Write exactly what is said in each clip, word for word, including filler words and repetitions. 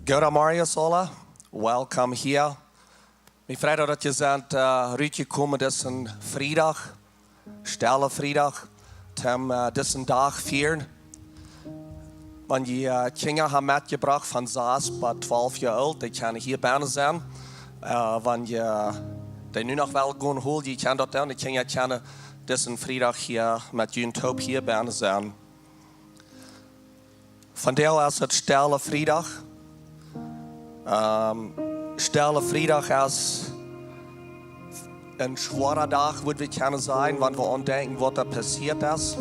Goda Maria Sola, welcome hia. Mie freit daut jie sent äh, rutjekomen disen Friedach, Stelle Friedach, toom äh, disen Dach fieren. Wan jie äh, Kjinja haben metjebrocht von sas bat twalf Joa oolt, dee kjennen hia bennen sennen. Äh, wan jie dee nu noch well gonen holen, jie kjennen daut doonen, dee Kjinja kjennen disen Friedach hia met junt toop hia bennen sennen. Vondoag es et Stelle Friedach. Ähm, Stelle Friedach es een schwoara Dach, wudd wie kjennen sajen, wan wie aundenkjen, waut doa passieet es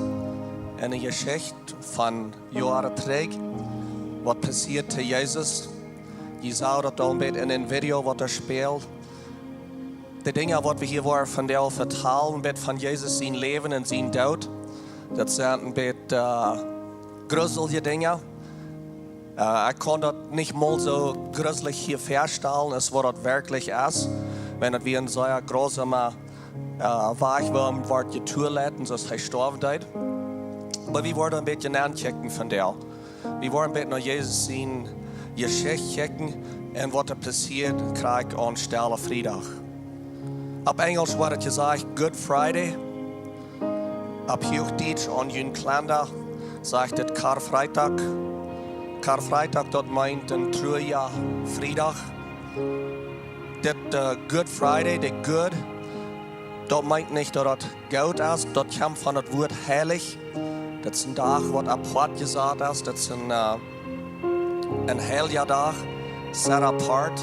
en de Jeschicht von Joaren trigj, waut passieet to Jesus. Jie sagen daut aul een bät en een Video, waut doa spält. De Dinja, waut wie hia woaren vondoag vetalen, een bät von Jesus sien Läwen un sien Doot, daut sent een bät äh, gruselje Dinja. Äh, ekj kaun daut nich mol soo gruselich hia väastalen, aus waut daut werkjlich es. Wan daut wia een sea gruselja äh, Wajch, wua hee wort jetualet un soo aus hee stoawen deed. Oba wie woaren een bät nenkjikjen vondoag. Wie woaren een bät no Jesus siene Jeschicht kjikjen un waut doa passieet krakjt aun Stelle Friedach. Opp Enjlisch woat et jesajcht Good Friday. Opp Huachdietsch aun jun Kalenda sajcht et Karfreitag. Karfreitag, daut meent een truaja Friedach. Dit äh, Good Friday, de Good, daut meent nich daut daut goot es, daut kjemt von daut Wuat heilich. Daut es een Dach, waut apoat jesat es. Daut es een, äh, een heilja Dach, set apart,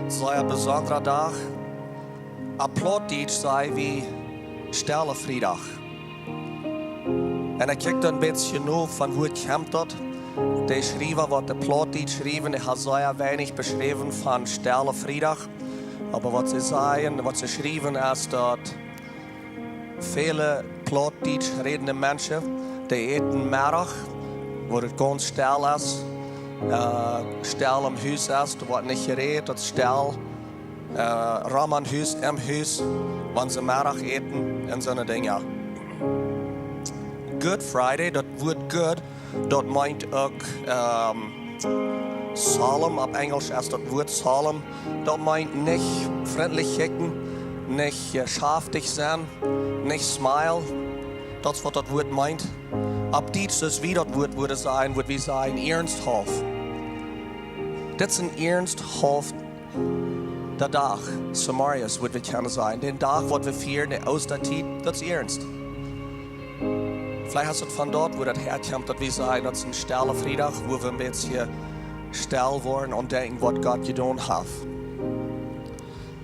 sea besondra Dach. Opp Plautdietsch saj wie Stelle Friedach. Un ekj kjikj dan een bät no, von wua kjemt daut. De Schriewa, waut de Plautdietsch schriewen, dee haft sea weinich beschräwen von Stelle Friedach. Oba waut see sajen, waut see schriewen, es daut väle Plautdietsch rädende Menschen, dee äten Meddach, wua et gaunz stell es, äh, stell em Hus es, doa woat nich jerät, daut stell, äh, rom em Hus, em Hus, wan see Meddach äten un soone Dinja. Good Friday, daut Wuat good, daut meent uk ähm, solemn, opp Enjlisch es daut Wuat solemn. Daut meent nich frintlich kjikjen, nich äh, schaftich sennen, nich smile. Daut es waut daut Wuat meent. Opp Dietsch, soo aus wie daut Wuat wudden sajen, wudd wie sajen ernsthaft. Dit es een ernsthaft de Dach, Samarius, wudd wie kjennen sajen. Dän Dach, waut wie fieren, de Oostatiet, daut es ernst. Veleicht es et von doa, wua daut häakjemt, daut wie sajen, daut es een stelle Friedach, wua wie een bät stell woaren un denkjen, waut Gott jedonen haft.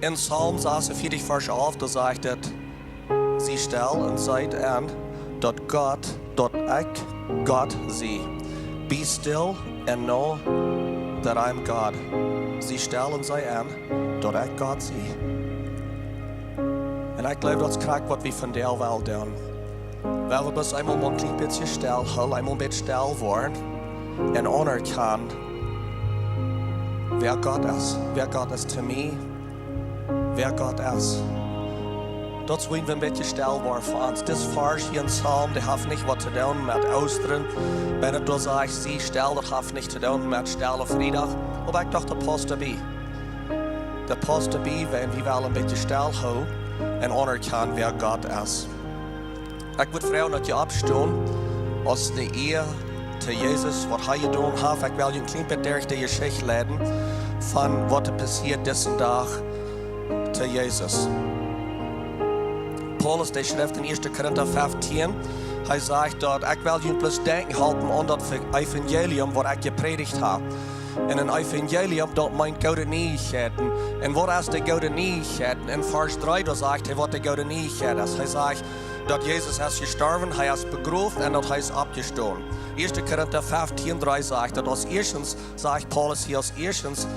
En Psalm sasunvieetich, Varsch alf, doa sajcht et, Sie stell un seet en, daut Gott, daut ekj Gott sie. Be still and know that I am God. Sie stell un seet en, daut ekj Gott sie. Un ekj jleew, daut es krakjt, waut wie vondoag wellen doonen. Well wie bloos eemol een kjlien bät stell hoolen, eemol een bät stell woaren un aunerkjanen, wäa Gott es, wäa Gott es to mie, wäa Gott es. Daut es, wua wie een bät stell woaren fa ons. Dis Varsch hia en Psalm, dee haft nich waut to doonen met Oostren. Wan et doa sajcht, sie stell, daut haft nich to doonen met Stelle Friedach. Oba ekj docht, daut pausst doabie. Daut pausst doabie, wan wie wellen een bät stell hoolen un aunerkjanen, wäa Gott es. Ekj wudd froagen, daut jie oppstonen, aus eene Ea to Jesus, waut hee jedonen haft. Ekj well junt een kjlien bät derch de Jeschicht leiden, von waut doa passieet disen Dach to Jesus. Paulus, dee schrift en ieeschte Korinta feftieen, hee sajcht doa: Ekj well junt bloos denkjen halpen aun daut Evangelium, waut ekj jeprädicht hab. Un een Evangelium, daut meent goode Nieichkjeiten. Un waut es de goode Nieichkjeiten? En Varsch dree, doa sajcht hee, waut de goode Nieichkjeit es. Hee sajcht, daut Jesus es jestorwen, hee es begroft un daut hee es oppjestonen. Ieeschte Korinta feftieen dree sajcht, daut aus ieeschtens, sajcht Paulus hia, aus ieeschtens,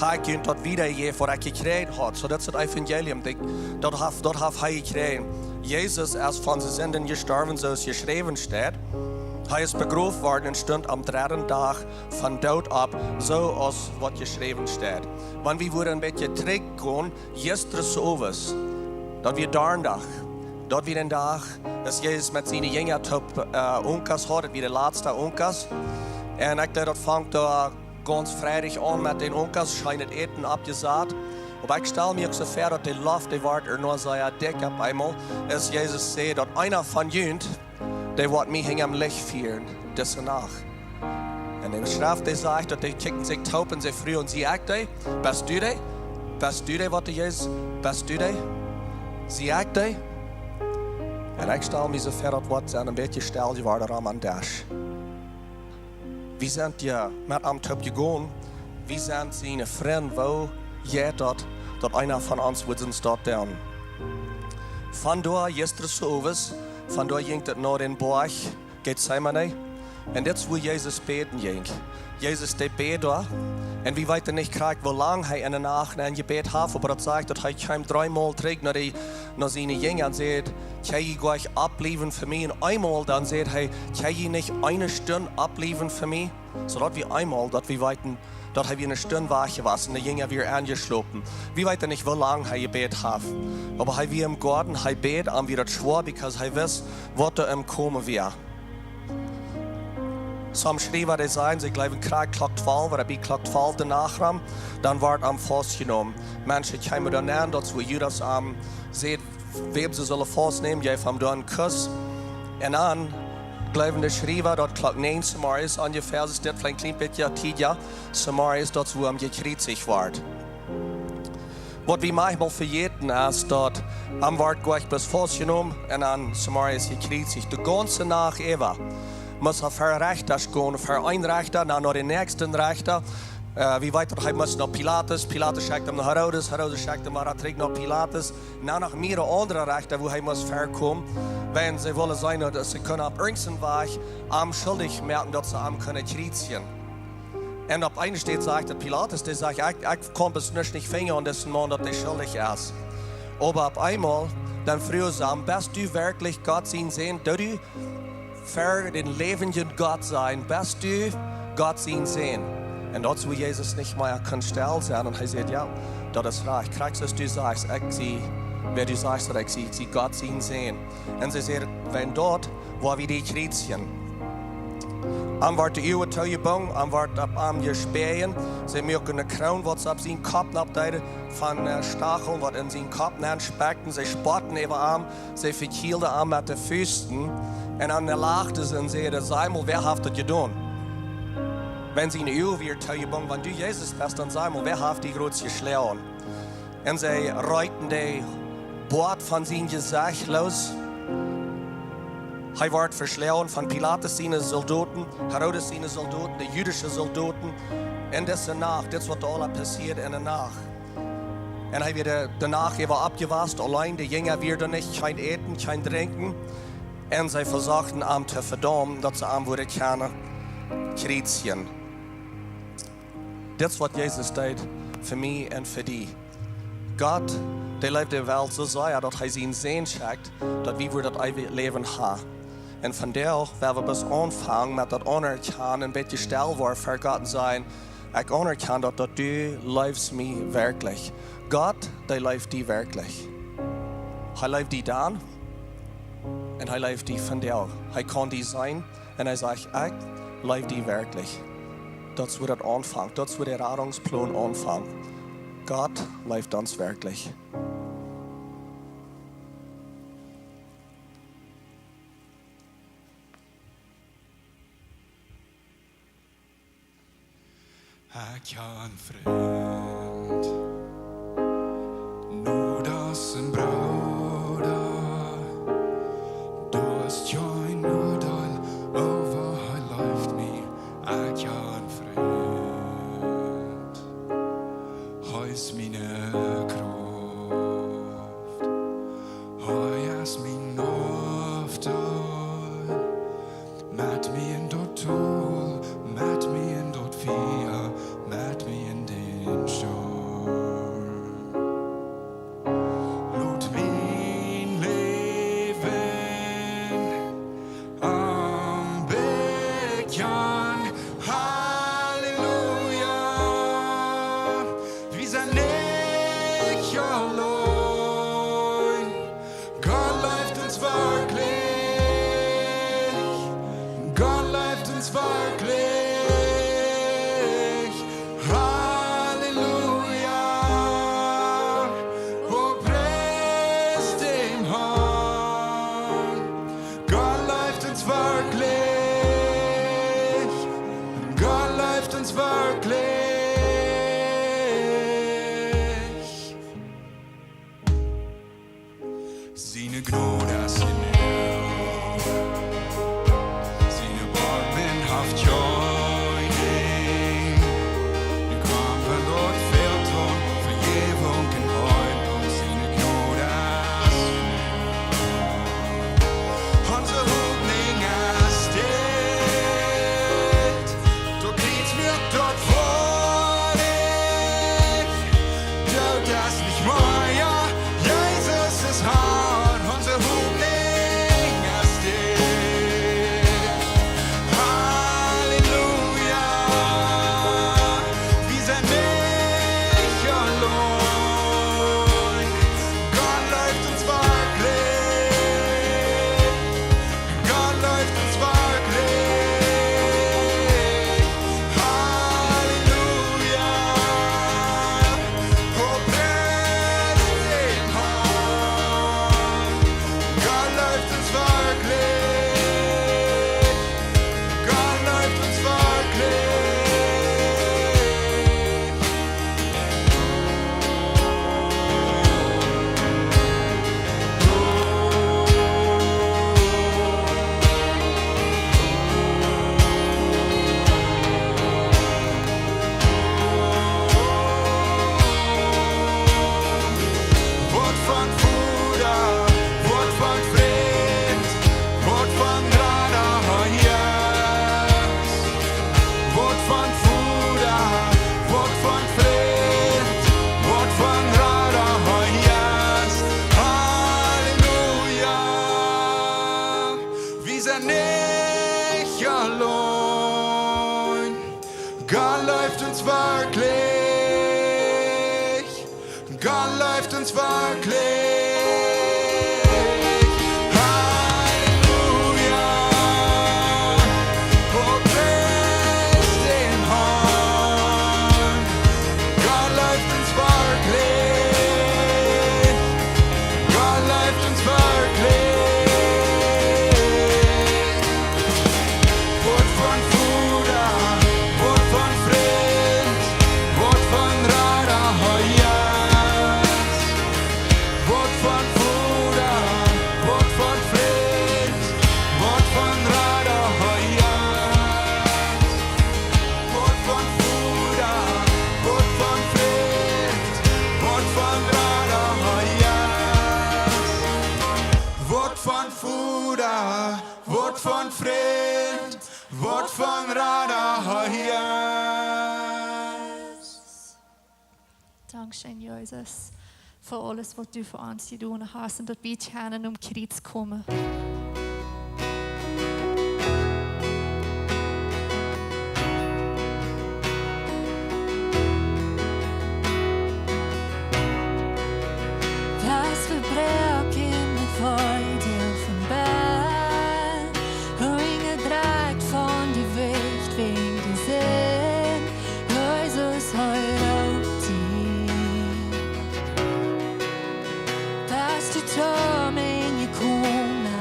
hab ekj junt daut wiedajejäft, waut ekj jekjräajen haud. Soo, daut es daut Evangelium, dee, daut haft, daut haft hee jekjräajen. Jesus es fa siene Sinden jestorwen, soo aus jeschräwen steit. Hee es begroft worden un stunt aum dredden Dach vom Doot opp, soo aus waut jeschräwen steit. Wan wie wudden een bät trigjgonen, jistren Owes, daut wia Donnadach, daut wia dän Dach, aus Jesus met siene Jinja toop äh, Unkas haud, daut wia de latste Unkas. Un ekj jleew, daut fangt doa gaunz freilich aun met dän Onkas, scheenet Äten oppjesat. Oba ekj stal mie uk soo väa, daut de Loft, dee wort ea noch sea dikj opp eemol, aus Jesus säd, daut eena von junt, dee woat mie hinjam Licht fieren, dise Nacht. Un de Schreft, dee sajcht, daut dee kjikjten sikj toop un see fruagen: Sie ekj dee? Best du dee? Best du dee, waut de Jesus? Best du dee? Sie ekj dee? Un ekj stal mie soo väa, daut woat sennen een bät stell jeworden rom aum Desch. Wie sent je met am toop jegonen. Wie sent siene Frind. Woo jeit daut, daut eena von ons wudd ons daut doonen? Von doa, jistren Owes, von doa jinkj daut no dän Boajch Getsemane. Un dit es, wua Jesus bäden jinkj. Jesus, dee bäd doa. Un wie weeten nich krakjt, woo lang hee enne Nacht aul jebät haft, oba daut sajcht, daut hee kjeem dreemol trigj no de, no siene Jinja un säd: Kjenn jie nich oppbliewen fa mie? Un eemol dan säd hee: Kjenn jie nich eene Stund oppbliewen fa mie? Soo daut wie eemol, daut wie weeten, daut hee wia eene Stund wajch jewast un de Jinja wieren enjeschlopen. Wie weeten nich, woo lang hee jebät haft. Oba hee wia em Goaden, hee bäd, am wia daut schwoa, because hee wist, waut doa aum komen wia. Soo, Schrift, dee sajen, see jleewen krakjt Klock twalw, ooda bie Klock twalw de Nacht rom, dan wort am faustjenomen. Menschen kjeemen doa nenn, daut es, wua Judas am säd, wäm see sullen faustnämen, jeef am doa een Kuss. Un dan jleewen de Schriewa, daut Klock näajen zemorjes onjefäa, es dit veleicht een kjlien bät tiedja, zemorjes, daut es, wua am jekjriezicht wort. Waut wie maunchmol vejäten es, daut am wort goanich bloos faustjenomen un dan zemorjes jekjriezicht. De gaunze Nacht äwa must hee ver Rechta gonen, ver een Rechta, dan no dän näakjsten Rechta. Äh, wie weeten, hee must no Pilatus, Pilatus schekjt am no Herodes, Herodes schekjt am wada trigj no Pilatus. Un dan noch mea aundre Rechta, wua hee must verkomen, wan see wullen seenen, daut see kunnen opp irjent een Wajch am schuldich moaken, daut see am kunnen kjriezijen. Un opp eene Städ sajcht de Pilatus, dee sajcht: Ekj, ekj kaun bloos nuscht nich finjen aun disen Maun, daut hee schuldich es. Oba opp eemol, dan fruagen see am: Best du werkjlich Gott sien Sän? Doo du ver dän läwendjen Gott sajen: Best du Gott sien Sän? Un daut es, wua Jesus nich mea kunn stell sennen. Un hee säd: Jo, daut es rajcht. Krakjt soo aus du sajchst, ekj sie, wäa du sajchst, daut ekj sie, ekj sie Gott sien Sän. Un see säden: Wan daut, woa wie die kjriezijen. Am wort de Uagen toojebungen, am wort opp am jespäajen. See muaken eene Kroon, waut see opp sienen Kopp nopp deeden, von, äh, Stacheln, waut en sienen Kopp nenn spekjten. See spotten äwa am, see vekjielden am met de Fusten. Un dan lachten see un säden: Saj mol, wäa haft daut jedonen? Wan siene Uagen wieren toojebungen, wan du Jesus best, dan saj mol, wäa haft die groot jeschlonen? Un see reeten dän Boat von sien Jesecht loos. Hee wort veschlonen von Pilatus siene Soldoten, Herodes siene Soldoten, de jüdische Soldoten. En dise Nacht, dit es, waut aula passieed en de Nacht. Un hee wort de, de Nacht äwa oppjewast, auleen, de Jinja wieren nich, kjeen Äten, kjeen Drinkjen. Un see vesochten am to vedaumen, daut see am wudden kjennen kjriezijen. Dit es, waut Jesus deed fa mie un fa die. Gott, dee leeft de Welt soo sea, daut hee sienen Sän schekjt, daut wie wudden daut eewje Läwen haben. Un vondoag, wan wie bloos aunfangen met daut aunerkjanen, een bät stell woaren ver Gott un sajen: Ekj aunerkjan daut, daut du leefst mie werkjlich. Gott, dee leeft die werkjlich. Hee leeft die dan un hee leeft die vondoag. Hee kaun die seenen un hee sajcht: Ekj leef die werkjlich. Daut es, wua daut aunfangt. Daut es, wua de Radungsplon aunfangt. Gott leeft ons werkjlich. Ekj hab een Frint, nu daut een Brooda, daut es kjeen Noodeel, oba hee leeft mie. Ekj hab een Frint, hee es miene Krauft, hee es mien Hopninj. Met mie en daut Tol, met mie en daut Fia, met mie en dän Storm. Lot mien Läwen am bekjanen. Halleluja. Wie sent nich auleen. Gott leeft ons werkjlich. Gott leeft ons werkjlich. nich auleen. Gott leeft ons werkjlich. Gott leeft ons werkjlich. Halleluja. Pries dän Harn. Gott leeft ons werkjlich. Gott leeft ons werkjlich. Wuat von Voda, Wuat von Frint, Wuat von Rada, oh yes. Wuat von Voda, Wuat von Frint, Wuat von Rada, oh yes. Wuat von Voda, Wuat von Frint, Wuat von Rada, oh yes. Wuat von Voda, Wuat von Frint, Wuat von Rada, oh yes. Dankscheen, Jesus, fa aules, waut du fa ons jedonen hast un daut wie kjennen nom Kjriez komen. Daut Vebroakje met Freid von Bett, hunjadrekjt von de Welt, wäajen de Sind, Jesus, hee roopt die. Best du to mie jekomen,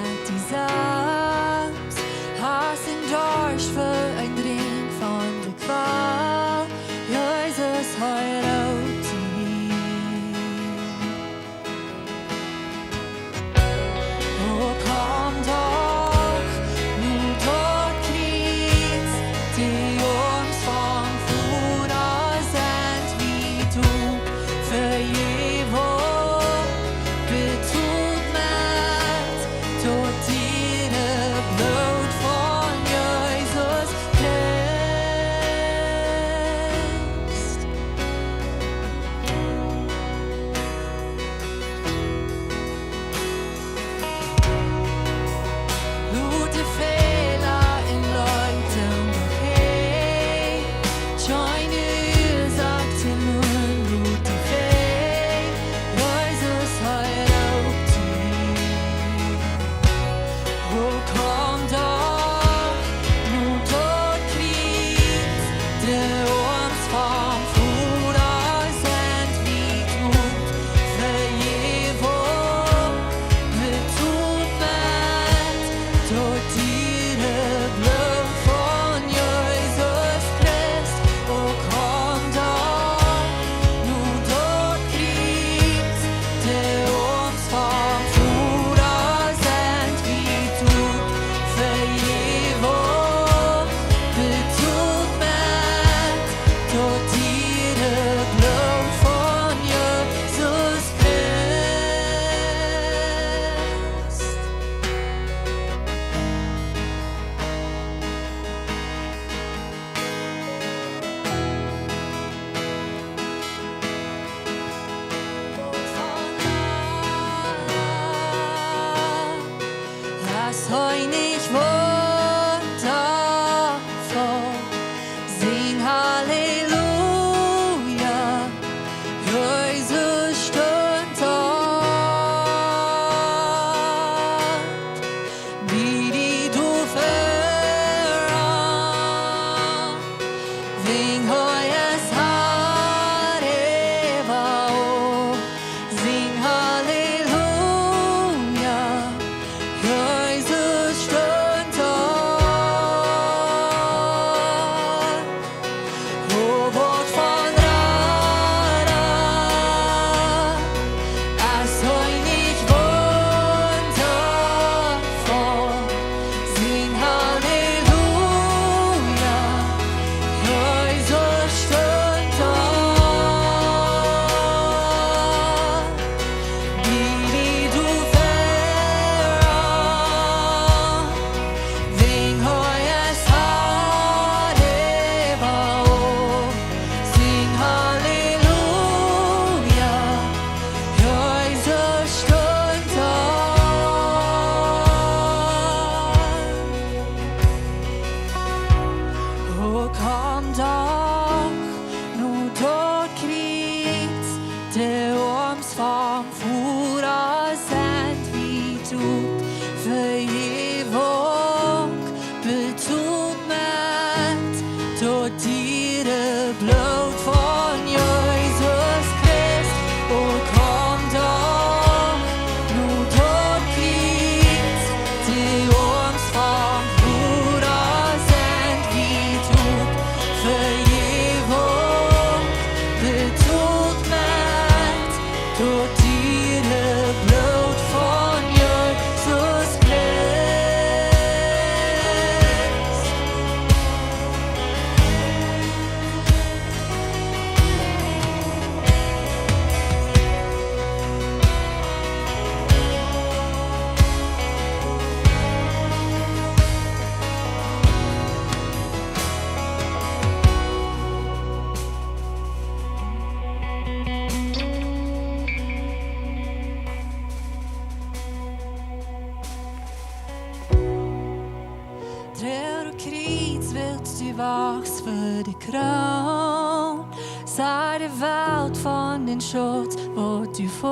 Wachst fa de Kroon, saj de Welt von dän Schutz, waut du fa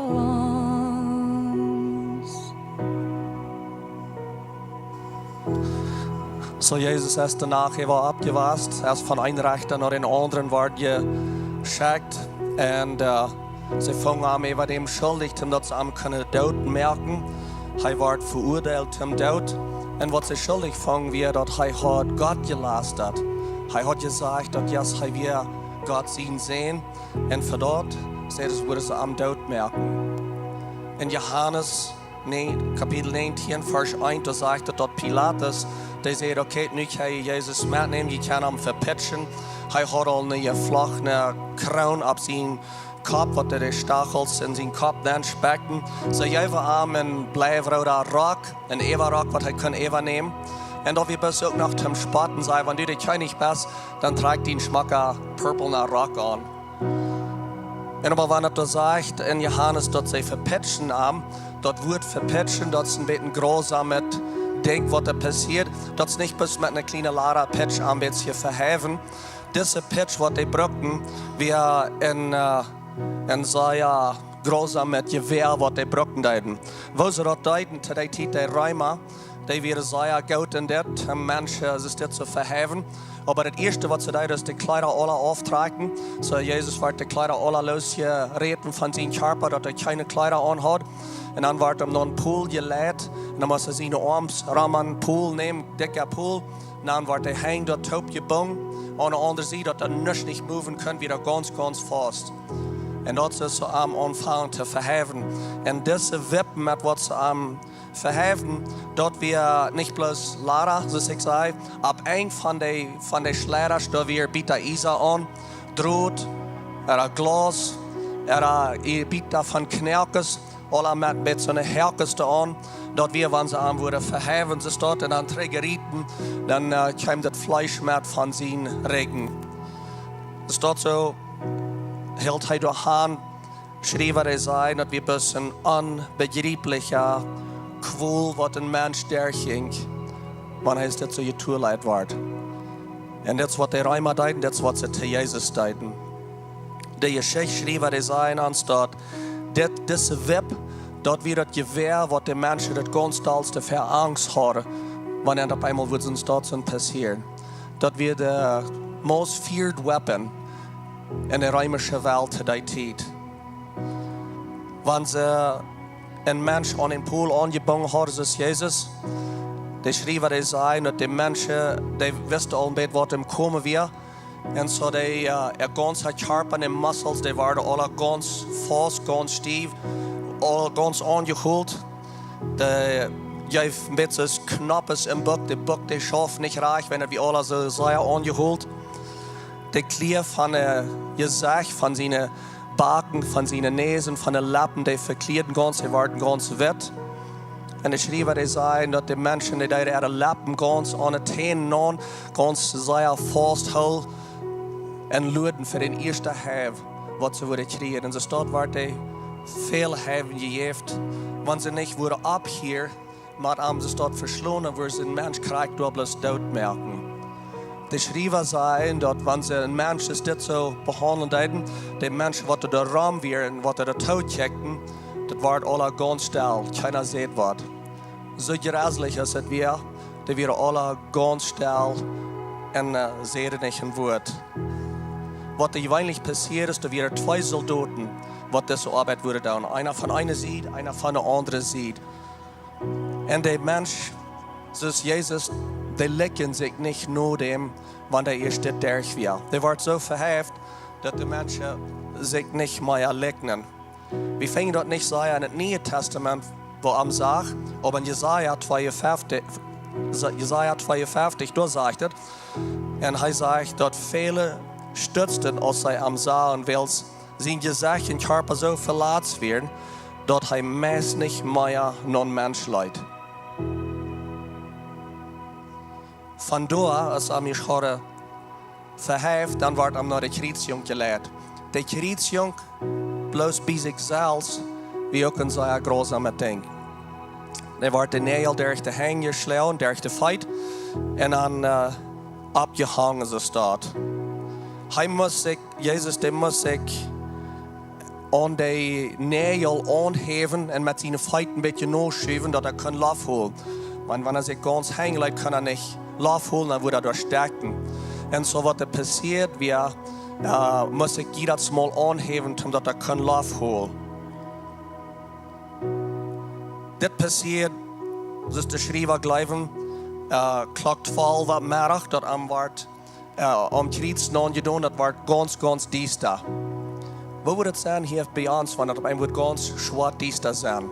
ons. So Jesus es doano äwa oppjewast, es von een Rechta no dän aundren wort jeschekjt. Un, äh, see fungen am äwa däm schuldich, toom daut see am kunnen doot moaken. Hee wort veuadeelt toom Doot. Un waut see schuldich fungen, wia daut hee haud Gott jelastat. Hee haud jesajcht daut Jesus, hee wia Gott sien Sän. Un fa daut, säden see, wudden see am doot moaken. En Johanes näajen, Kapitel näajentieen, Varsch eent, doa sajcht et, daut Pilatus, dee säd: "Okay, nu kjenn jie Jesus metnämen, jie kjennen am vepitschen." Hee haud aul eene jeflochtne Kroon opp sienen Kopp, waut de Stachels en sienen Kopp nenn spekjten. See jeewen am een bleirooda Rock, een Äwarock, waut hee kunn äwanämen. Un daut wia bloos uk noch toom Spotten, säd: "Wan du de Kjennich best, dan trakj dien schmocka purpelna Rock aun." Un oba wan et doa sajcht en Johanes, daut see vepitschen am, daut Wuat vepitschen, daut es een bät een grausamet Dinkj, waut doa passieet. Daut es nich bloos met eene kjliene Lada Pitsch am bät veheiwen. Dise Pitsch, waut dee brukten, wia een, äh, een sea grausamet Jewäa, waut dee brukten deeden. Woo see daut deeden to dee Tiet, de Reema, dee wieren sea goot en dit, om Menschen, äh, soo dit to veheiwen. Oba daut ieeschte, waut see deeden, es de Kjleeda aula auftrakjen. So, Jesus wort de Kjleeda aula losjeräten von sienen Kjarpa, daut hee kjeene Kjleeda aun haud. Un dan wort hee no een Pool jeleit. Un dan must hee siene Oarms rom aum Pool nämen, dikja Pool. Un dan wort de Henj doa toop jebungen. Aun de aundre Sied, daut hee nuscht nich moven kunn, wia gaunz, gaunz faust. Un daut see am aunfungen to veheiwen. Un dise Wippen, met waut see am veheiwen, daut wia nich bloos Lada, soo aus ekj säd, opp een von de, von de Schleeda, doa wia Bieeta Iesa aun, Drot, ooda Glaus, ooda Bieeta von Knoakes, aula met, met soone Hoakes doa aun, daut wia, wan see am wudden veheiwen, soo aus daut, un dan trigj rieten, dan, äh, kjeem daut Fleesch met von sienen Rigjen. Soo aus daut soo, hilt hee doa aun, Schriewa, dee säden, daut wia bloos een onbejrieplja Kwol, waut een Mensch derchjinkj, wan hee dit soo jetooleit wort. Un dit es, waut de Reema deeden, dit es, waut see to Jesus deeden. De Jeschichtschriewa, dee säden ons, daut dit, dise Wipp, daut wia daut Jewäa, waut de Menschen daut gaunz dollste fa Angst hauden, wan et opp eemol wudd soo een Stoot soo passieren. Daut wia de most feared weapon en de reemische Welt to dee Tiet. Wan see een Mensch aun een Pool aunjebungen hauden, soo aus Jesus, de Schriewa, dee säden, daut de Menschen, dee wisten aul een bät, waut am komen wia. Un soo dee, äh, äa gaunza Kjarpa un de Muscles, dee worden aula gaunz faust, gaunz stiew, aul gaunz aunjehoolt. Dee jeef een bät Knoppes em Buck, de Buck, dee schauft nich rajcht, wan dee aula soo sea aunjehoolt. De Kjlia von, äh, Jesecht, von siene Backen, von siene Näs, von de Leppen, dee vekjlieeden gaunz, dee worden gaunz witt. Un de Schriewa, dee säden, daut de Menschen, dee deeden äare Leppen gaunz aun de Tänen naun, gaunz sea faust hoolen un luaden fa dän ieeschten Haiw, waut see wudden kjrieen. Un soo staut wort dee väl Haiwen jejäft, wan see nich wudden opphieren, met am soo staut veschlonen, wudden see een Mensch krakjt doa bloos doot moaken. De Schriewa säden, daut wan see een Mensch soo aus dit soo behaundlen deeden, de Menschen, waut doa rom wieren un waut doa tookjikjten, daut wort aula gaunz stell, kjeena säd waut. Soo jreslich aus et wia, dee wieren aula gaunz stell un, äh, säden nich een Wuat. Waut doa jeweenlich passieed es, doa wieren twee Soldoten, waut dise Oabeit wudden doonen. Eena von eene Sied, eena von de aundre Sied. Un de Mensch, soo aus Jesus, dee likjend sikj nich no däm, wan hee ieescht dit derch wia. Dee wort soo veheift, daut de Menschen sikj nich mea likjnen. Wie finjen daut nich sea en daut Niee Tastament, woo am sajcht, oba en Jesaja tweeunfeftich, Jesaja tweeunfeftich, doa sajcht et, un hee sajcht, daut väle stutzten, aus see am sagen, wiels sien Jesecht un Kjarpa soo velatst wieren, daut hee meist nich mea no een Mensch leet. Von doa, aus am ieescht hauden veheift, dan wort am no de Kjriezjunk jeleit. De Kjriezjunk, bloos bie sikj selfst, wia uk een sea grausamet Dinkj. Hee wort de Näajel derch de Henj jeschloagen, derch de Feet, un dan äh, oppjehongen, soo steit. Hee must sikj, Jesus, dee must sikj aun de Näajel aunhäwen un met siene Feet een bät noschuwen, daut hee kunn Loft holen. Wiels wan hee sikj gaunz henjleet, kunn hee nich Loft holen, dan wudd hee doa stekjen. Un soo waut doa passieet wia, äh, must sikj jiedet Mol aunhäwen, om daut hee kunn Loft holen. Dit passieed, soo aus de Schriewa jleewen, äh, Klock twalw opp Meddach, daut am wort, äh, aum Kjriez naunjedonen, daut wort gaunz, gaunz diesta. Woo wudd daut sennen hia bie ons, wan daut opp eemol wudd gaunz schwoat diesta sennen?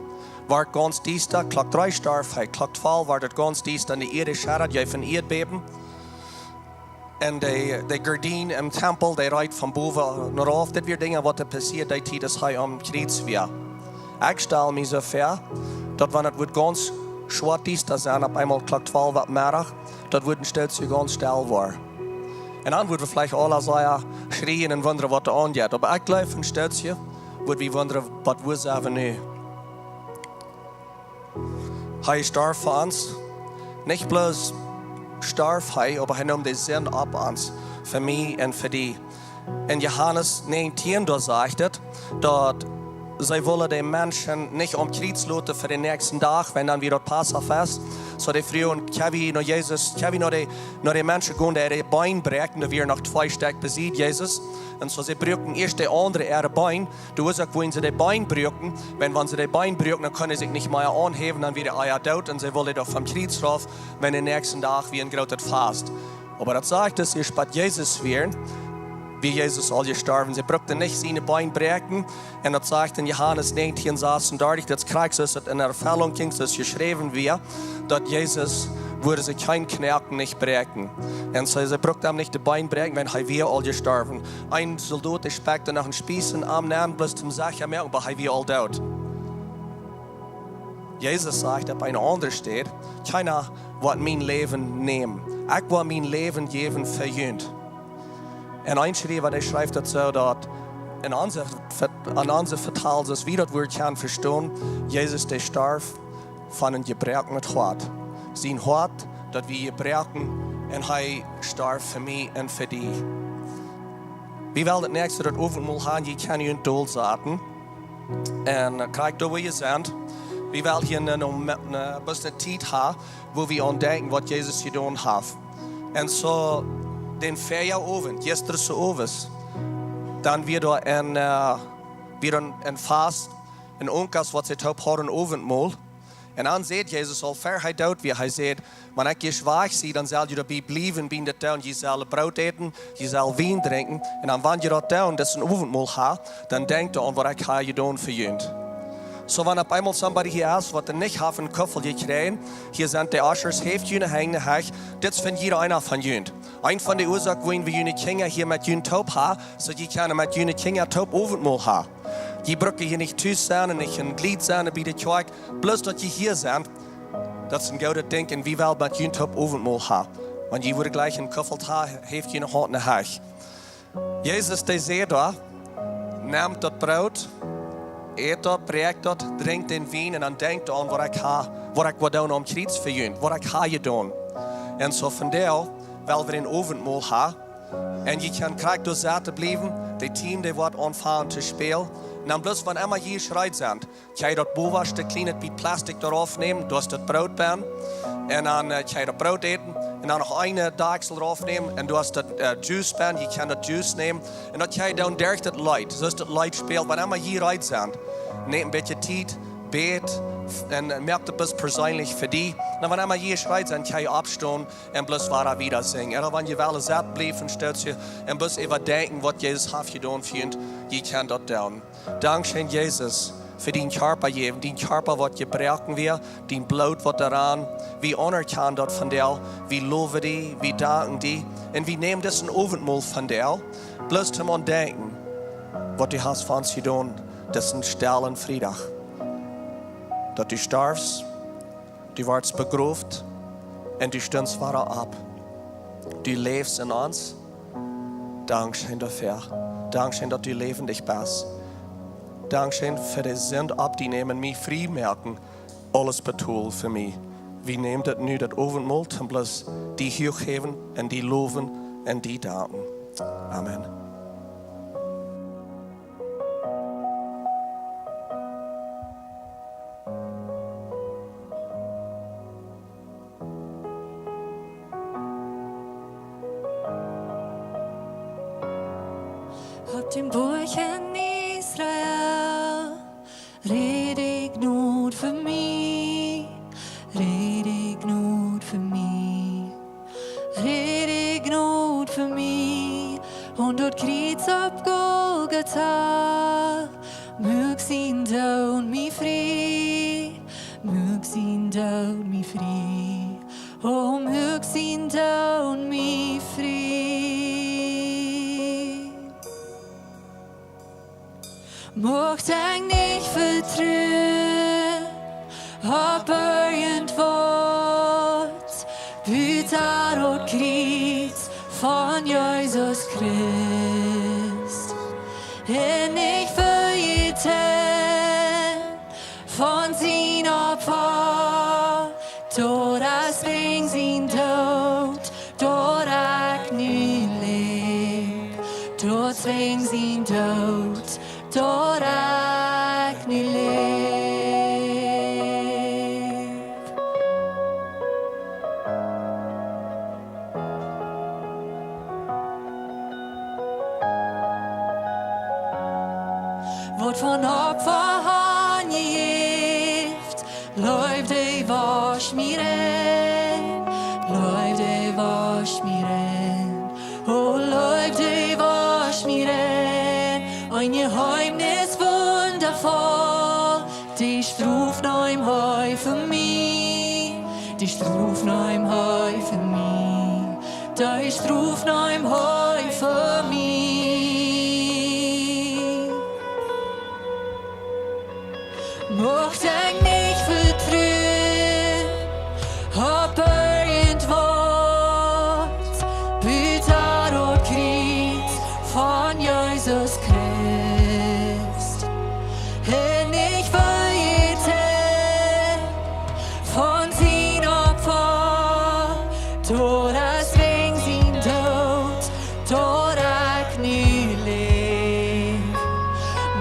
Wort gaunz diesta, Klock dree storf hee, Klock twalw wort daut gaunz diesta, un de Ieed schudad, jeef een Ieedbäben. Un de, de Gardien em Tempel, dee reet von bowen no rauf. Dit wia Dinja, waut doa passieed, dee Tiet, aus hee aum Kjriez wia. Ekj stal mie soo väa, daut wan daut wudd gaunz schwoat diesta sennen, opp eemol Klock twalw opp Meddach, daut wudd een Stootje gaunz stell woaren. Un dan wudden wie veleicht aula sea schrieen un wundren, waut doa aunjeit. Oba ekj jleew, een Stootje wudden wie wundren, waut, wua sent wie nu? Hee storf fa ons. Nich bloos storf hee, oba hee neem de Sind opp ons, fa mie un fa die. En Johanes näajentieen, doa sajcht et, daut see wullen de Menschen nich aum Kjriez loten fa dän näakjsten Dach, wan dan wia daut Passafast. Soo dee fruagen: "Kjenn wie no Jesus, kjenn wie no de, no de Menschen gonen, dee äare Been bräakjen?" Doa wieren noch twee Stekj besied Jesus. Un soo see bruakten ieescht de aundre äare Been. De Uasoak, wuarom see de Been bruakten, wiels wan see de Been bruakten, dan kunnen see sikj nich mea aunhäwen, dan wieren see doot, un see wullen doa vom Kjriez rauf, wiels dän näakjsten Dach wia een grootet Fast. Oba daut sajcht, daut see spät Jesus wieren, wia Jesus aul jestorwen. See bruakten nich siene Been bräakjen. Un daut sajcht en Johanes näajentieen sasundartich, daut krakjt soo aus et en Erfellunk jinkj, soo aus et jeschräwen wia, daut Jesus wudd sikj kjeen Knoaken nich bräakjen. Un soo, see bruakten am nich de Been bräakjen, wiels hee wia aul jestorwen. Een Soldot, dee spekjt noch een Spieß en am nenn, bloos toom secha moaken, oba hee wia aul doot. Jesus sajcht opp eene aundre Städ: "Kjeena woat mien Läwen nämen. Ekj woa mien Läwen jäwen fa junt." Un een Schriewa, dee schrift daut soo, daut en onse Vet-, en onse Vetalsjes, aus wie daut Wuat kjennen vestonen, Jesus, dee storf von een jebroakenet Hoat. Sien Hoat, daut wia jebroaken, un hee storf fa mie un fa die. Wie wellen daut näakjste daut Owentmol haben, jie kjennen junt dolsaten. Un äh, krakjt doa, wua jie sent. Wie wellen hia een, een, een bät Tiet haben, wua wie aun denkjen, waut Jesus jedonen haft. Un soo, dän Feierowent, jistren Owes, dan wia doa een, äh, wia een, een Fast, een Onkel, waut see toop hauden Owentmol. Un dan säd Jesus aul, ver hee doot wia, hee säd: "Wan ekj ieescht wajch sie, dan sell jie doabie bliewen, bie daut doonen. Jie sellen Broot äten, jie sellen Wien drinkjen. Un dan, wan jie daut doonen, daut es een Owentmol haben, dan denkjt doaraun, waut ekj hab jedonen fa junt." Soo, wan opp eemol somebody hia es, waut nich haft een Kuffel jekjräajen, hia sent de Ushers, häft june Henj hooch. Dit es fa jieda eena von junt. Eent von de Uasoaken, wuarom wie june Kjinja hia met junt toop haben, es daut jie kjennen met june Kjinja toop Owentmol haben. Jie brucken hia nich tus sennen un nich een Jleet sennen bie de Kjoakj, bloos daut jie hia sent. Daut es een goodet Dinkj, un wie wellen met junt toop Owentmol haben. Wan jie wudden jlikj een Kuffel haben, häft june Henj hooch. Jesus, dee säd doa: "Nemt daut Broot, ät daut, bräakjt daut, drinkjt dän Wien, un dan denkjt doaraun, waut ekj hab, waut ekj woa doonen aum Kjriez fa junt, waut ekj hab jedonen." Un soo vondoag wellen wie een Owentmol haben. Un jie kjennen krakjt doa sitten bliewen, de Team, dee woat aunfangen to spälen. Un dan bloos, wan emma jie jereed sent, kjenn jie daut bowaschte kjliene bät Plastik doa rauf nämen, doa es daut Broot bie. Un dan äh, kjenn jie daut Broot äten. Un dan noch een Dakjsel rauf nämen un doa es daut äh, Juice bie, jie kjennen daut Juice nämen. Un daut kjenn jie dan derch daut Leet, soo aus daut Leet spält, wan emma jie jereed sent. Nämt een bät Tiet, bät, un äh, moakt daut bloos perseenlich fa die. Dan wan emma jie jereed sent, kjenn jie oppstonen un bloos wada wieda sinjen. Ooda wan jie wellen sitten bliewen, stoot jie un bloos äwadenkjen, waut Jesus haft jedonen fa junt, jie kjennen daut doonen. Dankscheen, Jesus, fa dien Kjarpa jäwen, dien Kjarpa, waut jebroaken wia, dien Bloot, waut doaraun. Wie aunerkjanen daut vondoag, wie lowen die, wie danken die. Un wie nämen disen Owentmol vondoag, bloos toom aun denkjen, waut du hast fa ons jedonen, disen stellen Friedach. Daut du storfst, du wordst begroft un du stundst wada opp. Du läfst en ons. Dankscheen doafäa. Dankscheen, daut du läwendich best. Dankscheen fa de Sind opptonämen, mie frie moaken. aules betolt fa mie. Wie nämen daut nu, daut Owentmol, toom bloos die huach häwen un die lowen un die danken. Amen. Opp dän Boajch en Israel, räd ekj Jnod fa mie, räd ekj Jnod fa mie, räd ekj Jnod fa mie. Un daut Kjriez opp Golgata, muak sien Doot mie frie, muak sien Doot mie frie, o, muak sien Doot mie frie. Mucht ekj nich vetruen opp irjent waut, buta daut Kjriez von Jesus Christ. Un nich vejäten von sien Opfa, daut es wäajen sien Doot daut ekj nu läw, daut es wäajen sien Doot daut ekj nu läw. Waut von Opfa han jie jejäft, Leew, dee wosch mie rein, Leew, dee wosch mie rein, o, Leew, dee wosch mie rein. Een Jeheemnis wundavoll, dee Strof neem hee fa mie, dee Strof neem hee fa mie, dee Strof neem hee fa mie. Mucht ekj nich vetruen opp irjent waut, buta daut Kjriez von Jesus Christ. Un nich vejäten von sien Opfa, daut es wäajen sien Doot daut ekj nu läw.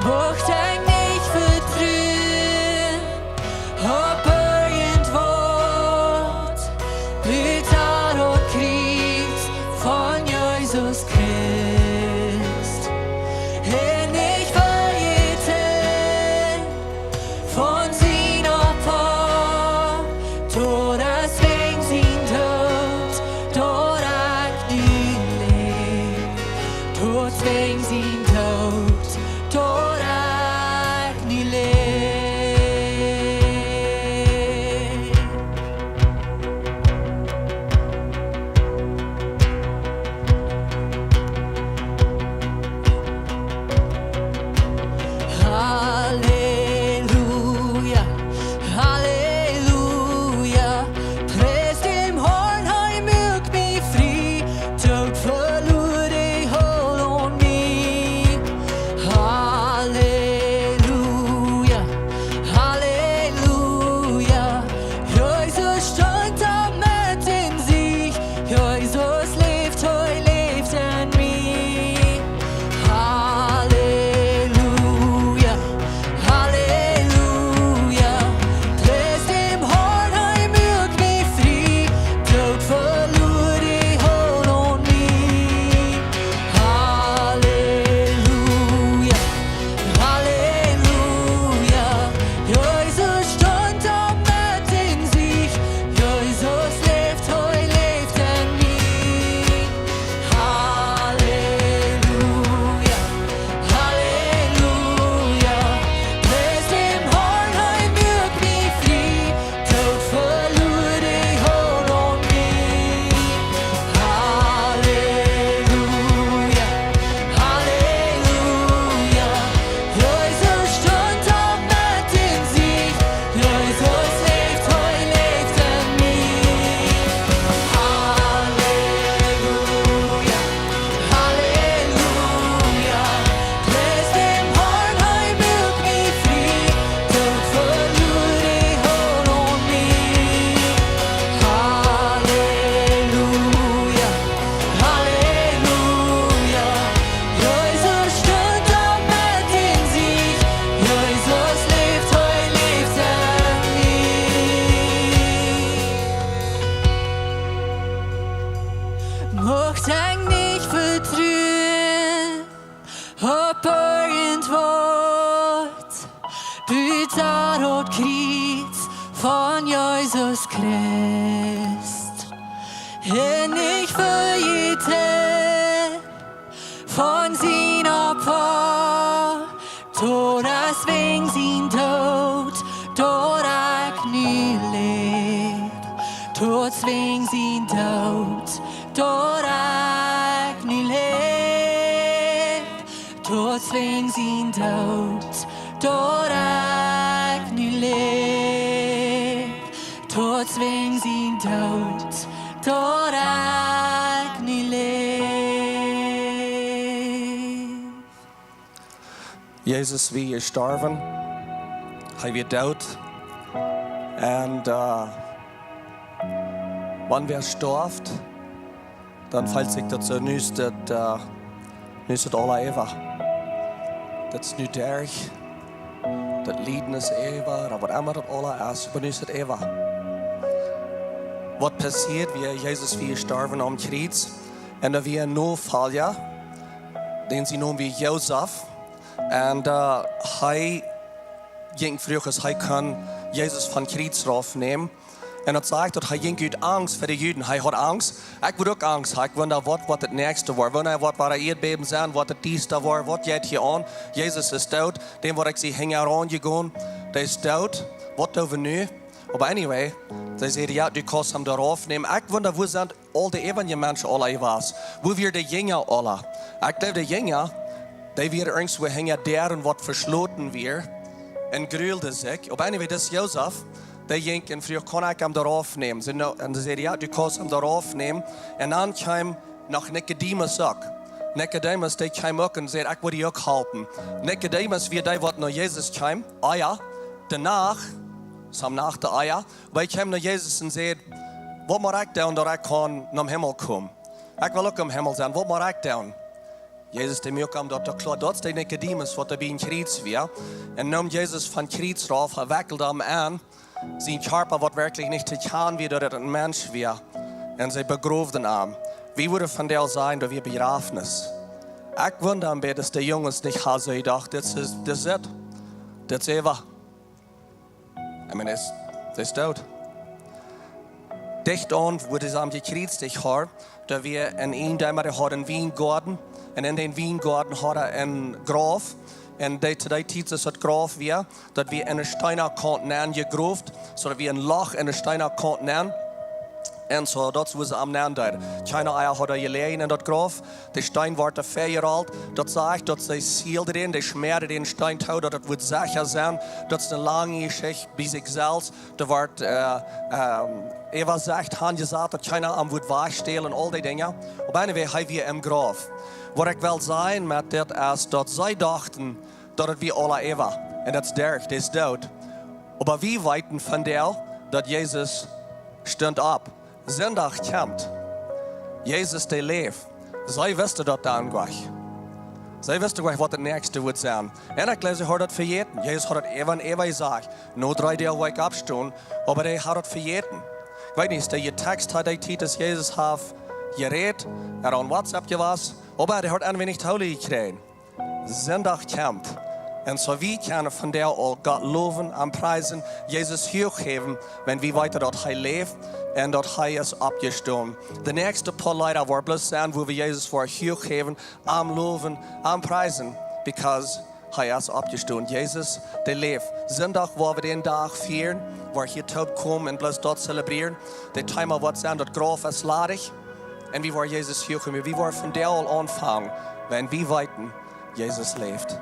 Mucht ekj nich vetruen opp irjent waut, buta daut Kjriez von Jesus Christ. Un nich vejäten von sien Opfa, daut es wäajen sien Doot Christ, en ekj vejäte von sien Opfa, doawäajen sien Doot, daut ekj nu läw, doawäajen sien Doot, daut ekj nu läw, doawäajen sien Doot, daut ekj nu läw, doawäajen sien Doot, daut ekj nu läw. Jesus wia jestorwen, hee wia doot. Un, äh, wan wäa stoaft, dan feelt sikj daut soo, nu es daut, äh, nu es daut aula äwa. Daut es nu derch. Daut Lieden es äwa, ooda waut emma daut aula es, oba nu es daut äwa. Waut passieet, wia Jesus wia jestorwen aum Kjriez. Un doa wia een Nofolja, dän sien Nomen wia Josef. Un, äh, hee jinkj, froag aus hee kunn Jesus vom Kjriez raufnämen. Un daut sajcht, daut hee jinkj ut Angst fa de Juden. Hee haud Angst. Ekj wudd uk Angst haben. Ekj wunda, waut, waut daut näakjste woat. Wunda, waut woat een Ieedbäben sennen, waut daut diesta woat, waut jeit hia aun? Jesus es doot. Dän, waut ekj sie hinjaraun jegonen, dee es doot. Waut doo wie nu? Oba anyway, see säden, jo, du kaust am doa raufnämen. Ekj wunda, wua sent aul de äwaje Menschen aula jewast? Wua wieren de Jinja aula? Ekj jleew, de Jinja, dee wieren irjentwua hinja Däaren, waut veschloten wia, un grulden sikj. Oba anyway, dis Josef, dee jinkj un froag, kaun ekj am doa raufnämen? See, no, un see säden, jo, du kaust am doa raufnämen. Un dan kjeem noch Nikodemus uk. Nikodemus, dee kjeem uk un säd, ekj well die uk halpen. Nikodemus wia dee, waut no Jesus kjeem, ea, de Nacht, sam Nacht de ea, oba hee kjeem no Jesus un säd, waut mott ekj doonen, daut ekj kaun nom Himmel komen? Ekj well uk em Himmel sennen, waut mott ekj doonen? Jesus, dee muak am daut kloa, daut es de Nikodemus, waut doa biem Kjriez wia, un neem Jesus vom Kjriez rauf, hee wekjeld am aun, sien Kjarpa, waut werkjlich nich to kjanen wia, daut et een Mensch wia, un see begroowden am. Wie wudden vondoag sajen, daut wia Bejrafnis. Ekj wunda, waut de Junges nich hauden jedocht, dit es, dit es et. Dit es äwa. Ekj meen, hee es, hee es doot. Dicht aun, wua see am jekjriezicht hauden, doa wia een Iejendeema, dee haud een Wiengoaden. Un en dän Wiengoaden haud hee een Grauf. Un dee, to dee Tiet es daut Grauf wia, daut wia en de Steenkaunt nenjegroft, soo daut wia een Loch en de Steenkaunt nenn. Un soo, daut es wua see am nenn deeden. Kjeena ea haud doa jeläajen en daut Grauf. De Steen wort doa väajerolt. Daut sajcht, daut see sielden dän, dee schmäaden dän Steen too, daut et wudd secha sennen. Daut es eene lange Jeschicht bie sikj selfst. Doa wort, äh, ähm, äwasajcht, hanjesajcht, daut kjeena am wudd wajchstälen, aul dee Dinja. Oba anyway, hee wia em Grauf. Waut ekj well sajen met dit es, daut see dochten, daut et wia aula äwa. Un daut es derch, dee es doot. Oba wie weeten vondoag, daut Jesus stunt opp. Sindach kjemt. Jesus, dee läft. See wisten daut dan nich. See wisten nich, waut daut näakjste wudd sennen. Un ekj jleew, see hauden daut vejäten. Jesus haud daut äwa un äwa jesajcht. No dree Doag woa ekj oppstonen. Oba dee hauden daut vejäten. Ekj weet nich, dee Text haud dee Tiet, aus Jesus haud jerät, ooda aun WhatsApp jewast. Oba dee haud een wenig Taulich jekjräajen. Sindach kjemt. Un soo wie kjennen vondoag aul Gott lowen un priesen, Jesus huach häwen, wan wie weeten, daut hee läft un daut hee es oppjestonen. De näakjste poa Leeda woat bloos sennen, wua wie Jesus woaren huach häwen, am lowen, am priesen, because hee es oppjestonen. Jesus, dee läft. Sindach woa wie dän Dach fieren, woa wie hia toopkomen un bloos daut zelebrieren. De Thema woat sennen, daut Grauf es ladich. Un wie woaren Jesus huach häwen. Wie woaren vondoag aul aunfangen, wan wie weeten, Jesus läft.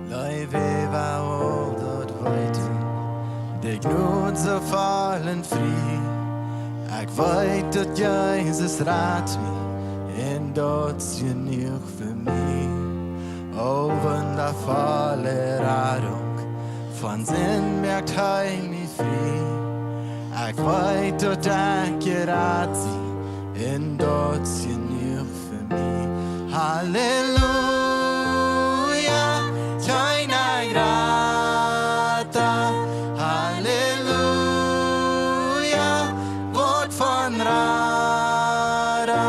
Leew, wie woaren daut weeten, de Jnod soo voll un frie. Ekj weet, daut Jesus rat mie, un daut es jenuach fa mie. O wundavolle Radunk, von Sind moakt hee mie frie. Ekj weet daut ekj jerat sie, un daut es jenuach fa mie. Halleluja, kjeena jrata. Halleluja, waut von rara.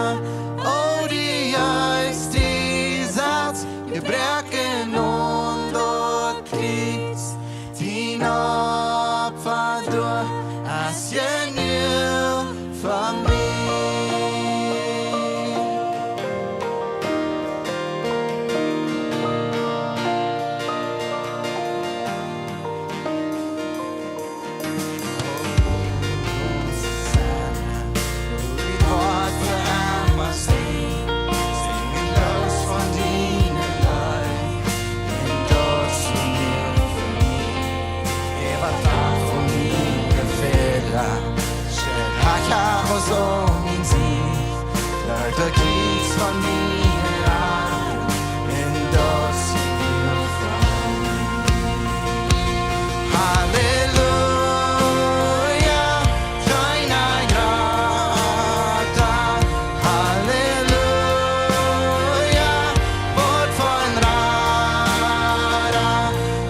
O, dee Jeist, dee sajcht, jebroaken aun daut Kjriez. Dien Opfa doa es jenuach fa mie. Waut fa emma sent, sinjen Looda von diene Leew, un daut es jenuach fa mie. Äwa Dach von miene Fäla, schedd ekj aus aun mien Sied, doa de Kjriez von miene Aun, un daut es jenuach fa mie. Halleluja, kjeena jrata. Halleluja, waut von rara.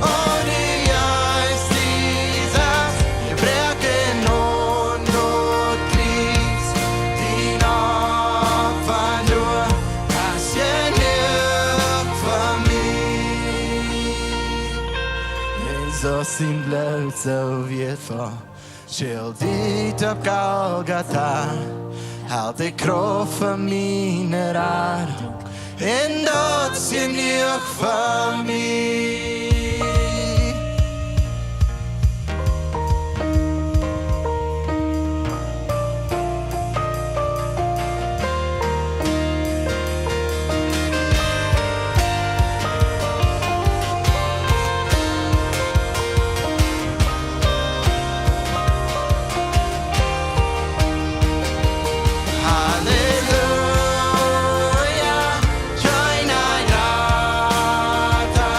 O, dee Jeist, dee sajcht, jebroaken aun daut Kjriez. Dien Opfa doa es jenuach fa mie. Jesus sien Bloot soo wieetvoll, schult doa opp Golgata, helt de Krauft von miene Radunk, un daut es jenuach fa mie. Halleluja, kjeena jrata.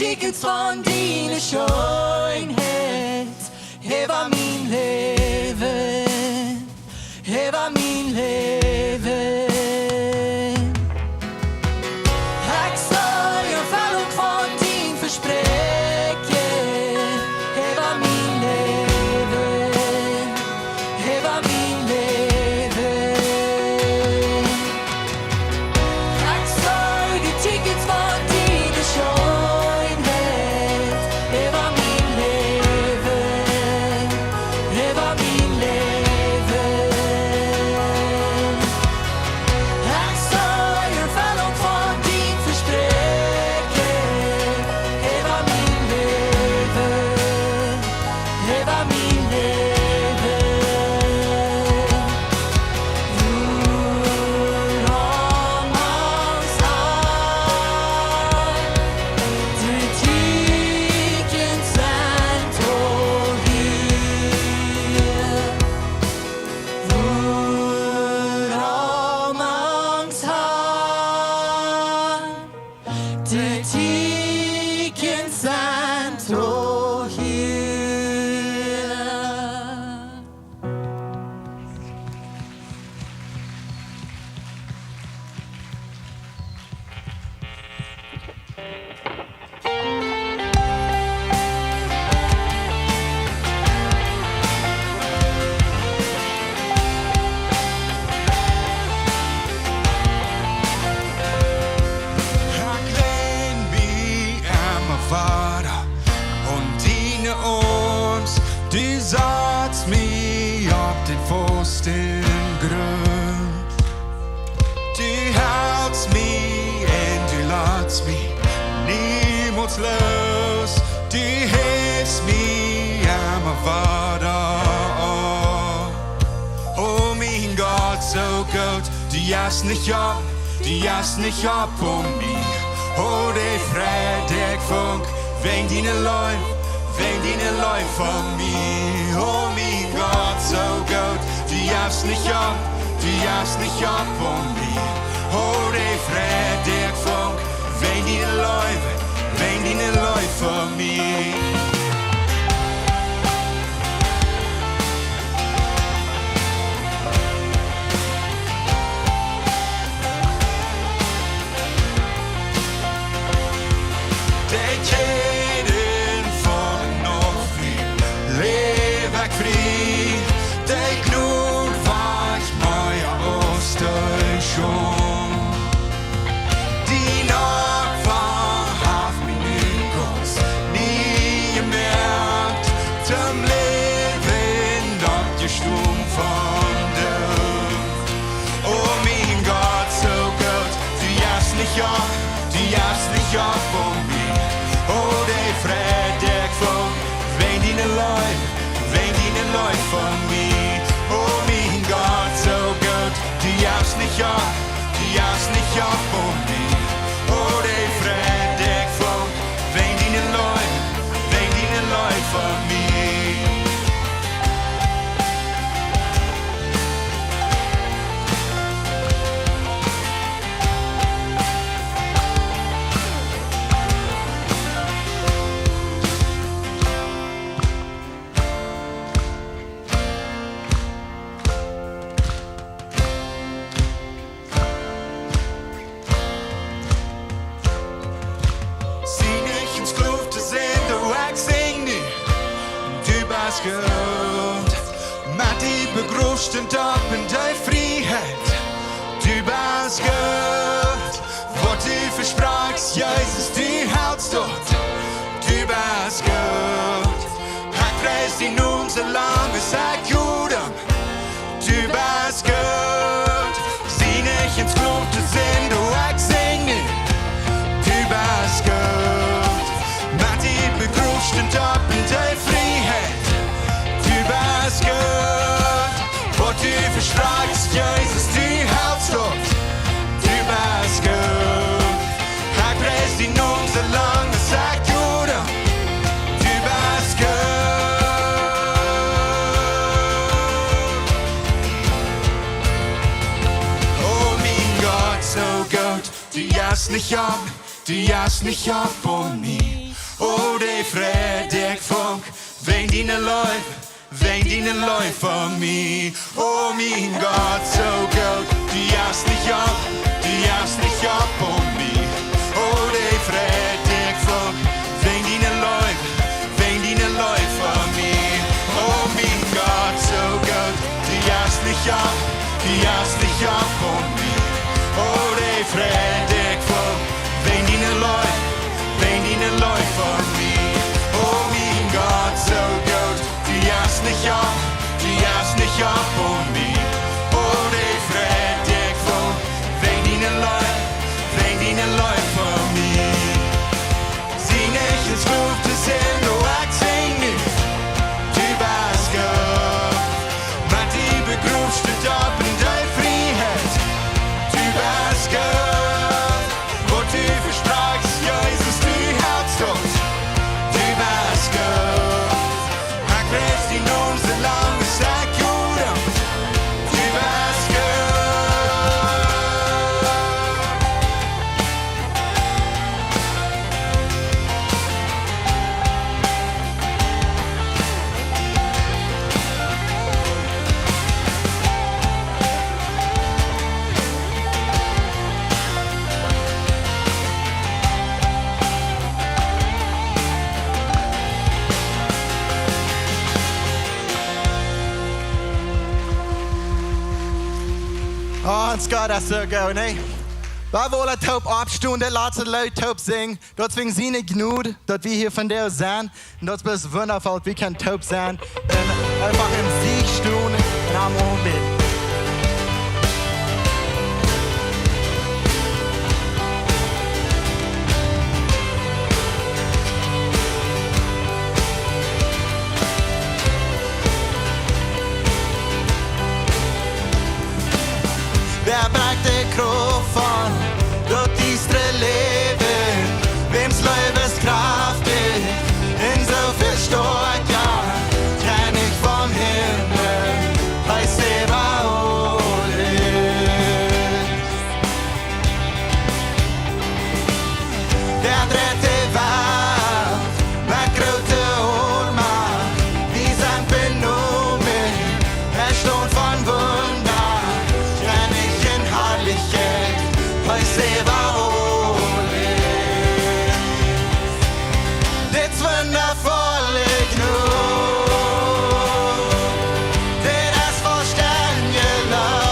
Tieekjens von diene Scheenheit äwa mien Läwen, äwa mien Läwen. Ekj see de Erfellunk von dien Vespräakjen äwa mien Läwen, äwa mien Läwen. Ekj see de Tieekjens von diene Scheenheit äwa mien Läwen, äwa mien Läwen. Ekj see de Erfellunk von dien Vespräakjen äwa mien Läwen, äwa mien Läwen. Wuarom es daut de Tieekjens sent doch hia? Wuarom es daut de Tieekjens sent doch hia? Ekj len mie emma wada aun diene Oarms, du satst mie opp dän fausten Grunt. Du helst mie un du latst mie niemols loos, du häfst mie emma wada opp. O mien Gott, soo goot, du jefst nich opp, du jefst nich opp aun mie. O, de Fräd, dee ekj funk wäajen diene Leew, wäajen diene Leew fa mie. O mien Gott, soo goot, du jefst nich opp, du jefst nich opp aun mie. O, de Fräd, dee ekj funk wäajen diene Leew, wäajen diene Leew fa mie. De Kjäden faullen auf mien Läwen frie, de Jnod wajch mea aus de Schaund. Dien Opfa haft mie nu gaunz nie jemoakt, toom Läwen oppjestonen von doot. O mien Gott, soo goot, du jefst nich opp, du jefst nich opp aun mie. O, de Fräd, dee ekj funk wäajen diene Leew, wäajen diene Leew fa mie. O mien Gott, soo goot, du jefst nich opp, du jefst nich opp aun mie. O, de Fräd, dee ekj funk wäajen diene Leew, wäajen diene Leew fa mie. Sie nich een Skloow to sennen, du, ekj sinj nu. Du best goot. Met die begroft un opp en de Frieheit. Du best goot. Waut du vesprakjst, Jesus, du helst daut. Du best goot. Ekj pries dienen Nomen soo lang aus ekj adem. Du best goot. Sie nich een Skloow to sennen, du, ekj sinj nu. Du best goot. Met die begroft un opp en de Frieheit. Du best goot. Waut du vesprakjst, Jesus, du helst daut. Du best goot. Ekj pries dienen Nomen soo lang aus ekj adem. Du best goot. O mien Gott, soo goot, du jefst nich opp, du jefst nich opp aun mie. O, dee Fräd ekj funk, wäajen diene Leew, wäajen diene Leew fa mie. O, mien Gott, soo goot, du jefst nich opp, du jefst nich opp aun mie. O, dee Fräd ekj funk, wäajen diene Leew, wäajen diene Leew fa mie. O, mien Gott, soo goot, du jefst nich opp, du jefst nich opp aun mie. O, dee Fräd ekj funk, wäajen diene Leew, wäajen diene Leew fa mie. O, mien Gott, soo goot, du jefst nich opp, du jefst nich opp aun mie. O, dee Fräd ekj funk, wäajen diene Leew, wäajen diene Leew fa mie. Sie nich en Sklow to sennen, o, ekj sinj nu, du best goot. Met die begroowst du opp en dee Frieheit, du best goot. Waut du vesprakjst, Jesus, du hältst daut, du best goot. Ekj pries dienen Nomen soo lang aus ekj läw. Du best goot. O, ons Gott es soo goot, nä? Wie wellen toop oppstonen, daut latste Leet toop sinjen. Daut es wäajen siene Jnod, daut wie hia vondoag sent. Un daut es bloos wundafoll, wie kjennen toop sennen un eefach em Siech stonen un am aunbäden. Wäa brakjt de Krauft von daut diestre Läwen? Wäms Leew es kjraftich un soo väl stoakja? Kjennich vom Himmel, hee es äwa aules. Wäa dreit de Welt met groote Oarmst? Wie sent benomen, erstaunt von Wunda, Kjennich en Harlichkjeit, hee es äwa aules. Dit es wundafolle Jnod, dit es vollstendje Leew.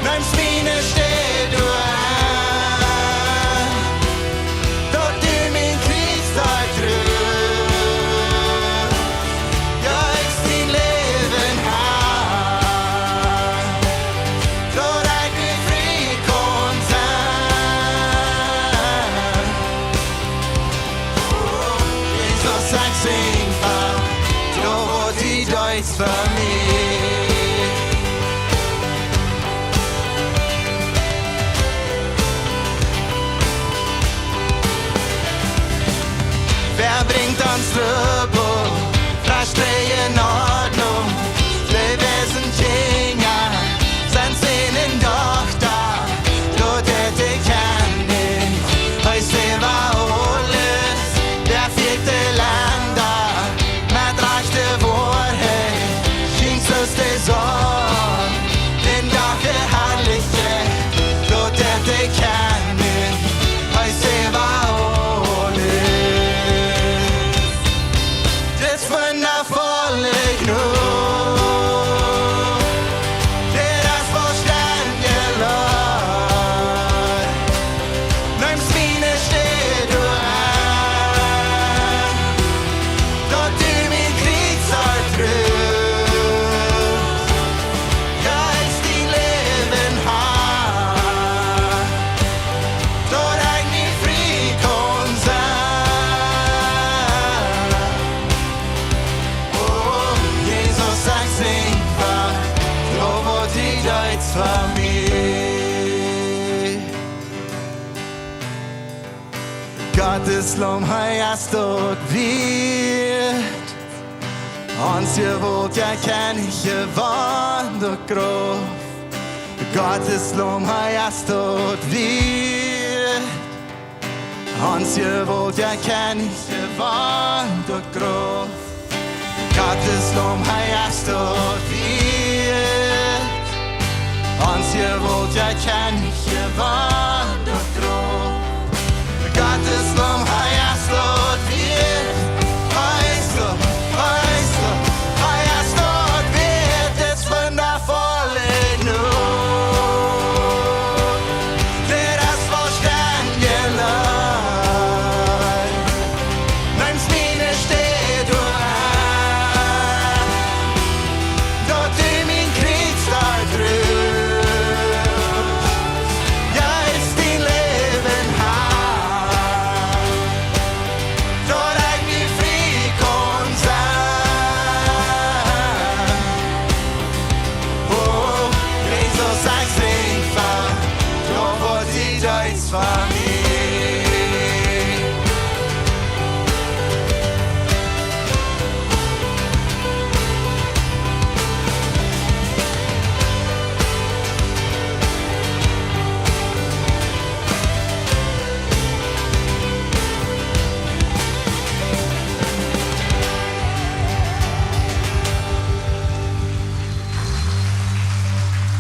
Nemst miene Städ doa aun, daut du mien Kjriez deist droagen. Jo, ekj sie Läwen ha, daut ekj nu frie kaun sennen. Jesus, ekj sinj fa daut, waut du deist fa mie. Wäa brinjt ons Trubbel, Frustratieen, Ordnunk? Wie sent Kjinja, sent Sän un Dochta, daut deit de Kjennich, hee es äwa aules. Wäa fieet de Lenda met rajchte Woarheit? Schient soo aus de Sonn, dän Dach äa Harlichkjeit, daut deit de Kjennich, hee es äwa aules. Dit es wundafolle Jnod, dit es vollstendje Leew. Nemst miene Städ doa aun, daut du mien Kjriez deist droagen. Jo, ekj sie Läwen ha, daut ekj nu frie kaun sennen. O, Jesus, ekj sinj fa daut, waut du deist fa mie. Gottes Laum, hee es daut wieet. Ons Jewaultja, Kjennich, Wunda, Krauft. Gottes Laum, hee es daut wieet. Ons jewollta Kjennich, hee wont doa opp. Gottes Laum, hee es doa wieet. Ons jewollta Kjennich, hee wont doa opp. Gottes Laum, hee es doa wieet. Hee es doa, hee es doa, hee es doa wieet. Dit es wundafoll, nu. Dit es vollstendje Leew. Nemst miene Städ doa aun, daut du mien Kjriez doa druachst. Jeist dien Läwen han, daut ekj mie frie kaun sennen. Oh, Jesus, ekj sinj fa, doa woat die deist fa mie.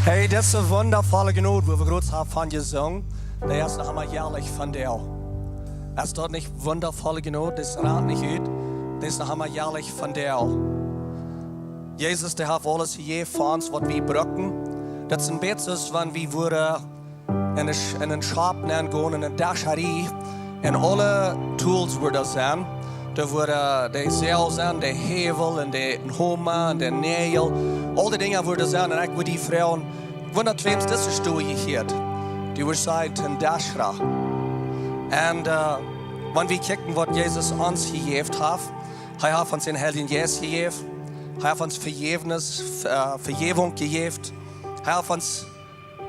Hey, dise wundafolle Jnod, wua wie groot haben von jesungen, dee es noch emma jäajlich vondoag. Es daut nich wundafolle Jnod? Daut rant nich ut. Daut es noch emma jäajlich vondoag. Jesus, dee haft aules jejäft fa ons, waut wie brucken. Daut es een bät soo aus wan wie wudden enn een Sch-, enn een Schop nengonen, enn eene Dascherie, un aule Tools wudden sennen. Doa wudden de Säajel sennen, de Häwel un de Homa un de Näajel. Aul dee Dinja wudden sennen. Un ekj wudd die froagen, woo daut tweedens dise Stow hia hieet. Dee wudd sennen een Daschra. Un, äh, wan wie kjikjen, waut Jesus ons jejäft haft, hee haft ons dän Heiljen Jeist jejäft. Hee haft ons Vejäwnis, äh, Vejäwunk jejäft. Hee haft ons,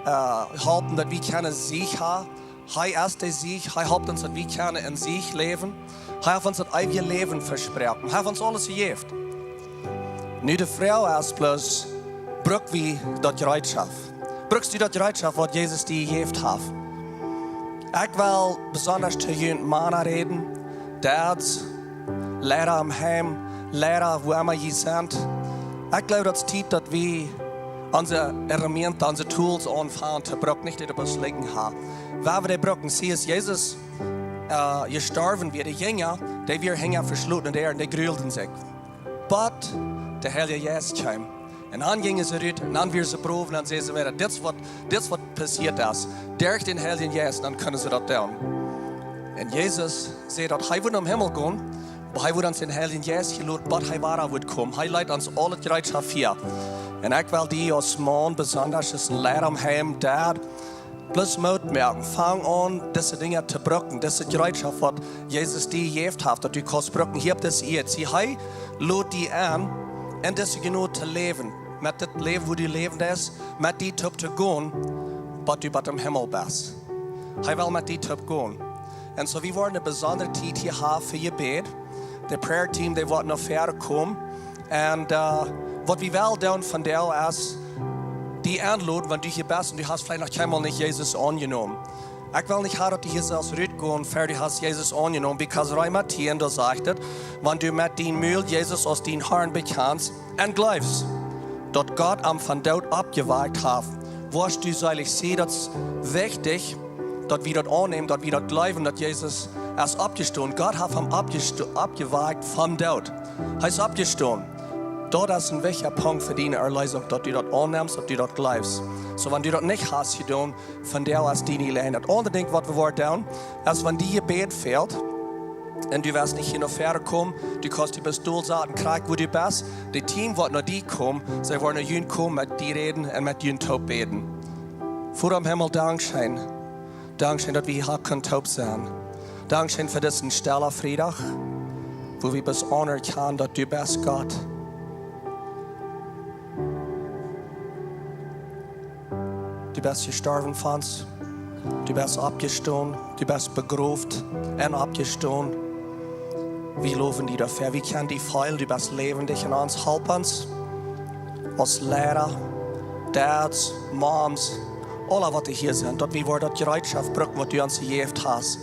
äh, jeholpen, daut wie kjennen Sieg haben. Hee es de Sieg. Hee halpt ons, daut wie kjennen enn Sieg läwen. Hee haft ons daut eewje Läwen vesproaken. Hee haft ons aules jejäft. Nu de Froag es bloos, bruck wie daut Jereetschoft? Bruckst du daut Jereetschoft, waut Jesus die jejäft haft? Ekj well besonda to junt Mana räden, Dads, Liera em Heim, Liera, wua emma jie sent. Ekj jleew, daut es Tiet, daut wie onse Herramienta, onse Tools aunfangen to brucken, nich dee bloos lijen haben. Wua wie dee brucken, see, aus Jesus, äh, jestorwen wia, de Jinja, dee wieren hinja veschlotne Däaren, dee grulden sikj. Bat de Heilje Jeist kjeem. Un dan jinjen see rut, un dan wieren see brow, un dan säden see wada, dit es waut, dit es waut passieet es. Derch dän Heiljen Jeist, dan kunnen see daut doonen. Un Jesus säd, daut hee wudd nom Himmel gonen, oba hee wudd ons dän Heiljen Jeist jeloten, bat hee wada wudd komen. Hee leet ons aul daut Jereetschoft hia. Un ekj well die aus Maun, besonda aus een Liera em Heim, Dad, bloos Moot moaken. Fang aun, dise Dinja to brucken, dise Jereetschoft, waut Jesus die jejäft haft, daut du kaust brucken hia opp dise Ieed. See, hee lot die aun, enn dise Jnod to läwen. Met dit Läwen, woo du läwen deist, met die toop to gonen, bat du bat em Himmel best. Hee well met die toop gonen. Un soo, wie woaren eene besondre Tiet hia haben fa Jebäd. De Prayer Team, dee woat no väaren komen. Un, äh, waut wie wellen doonen vondoag es, die enloden, wan du hia best un du hast veleicht noch kjeenmol nich Jesus aunjenomen. Ekj well nich haben, daut du hia sust rutgonen, ea du hast Jesus aunjenomen, because Reema tieen, doa sajcht et, wan du met dien Mul Jesus aus dien Harn bekjanst un jleefst, daut Gott am vom Doot oppjewakjt haft, woascht du seelich sennen. Daut es wichtich, daut wie daut aunnämen, daut wie daut jleewen, daut Jesus es oppjestonen. Gott haft am oppjesto-, oppjewakjt vom Doot. Hee es oppjestonen. Daut es een wichtja Punkt fa diene Erleesunk, daut du daut aunnemst, daut du daut jleefst. Soo, wan du daut nich hast jedonen, vondoag es diene Jeläajenheit. Daut aundre Dinkj, waut wie woaren doonen, es, wan die Jebäd fält un du woascht nich hia no väaren komen, du kaust die Pistool saten, krakjt wua du best, daut Team woat no die komen, see woaren no junt komen, met die räden un met junt toop bäden. Voda em Himmel, dankscheen. Dankscheen, daut wie hia kjennen toop sennen. Dankscheen fa disen stellen Friedach, wua wie bloos aunerkjanen, daut du best Gott. Du best jestorwen fa ons. Du best oppjestonen. Du best begroft un oppjestonen. Wie lowen die doafäa. Wie kjennen die feelen. Du best läwendich enn ons. Halp ons aus Liera, Dads, Moms, aule, waut hia sent, daut wie woaren daut Jereetschoft brucken, waut du ons jejäft hast.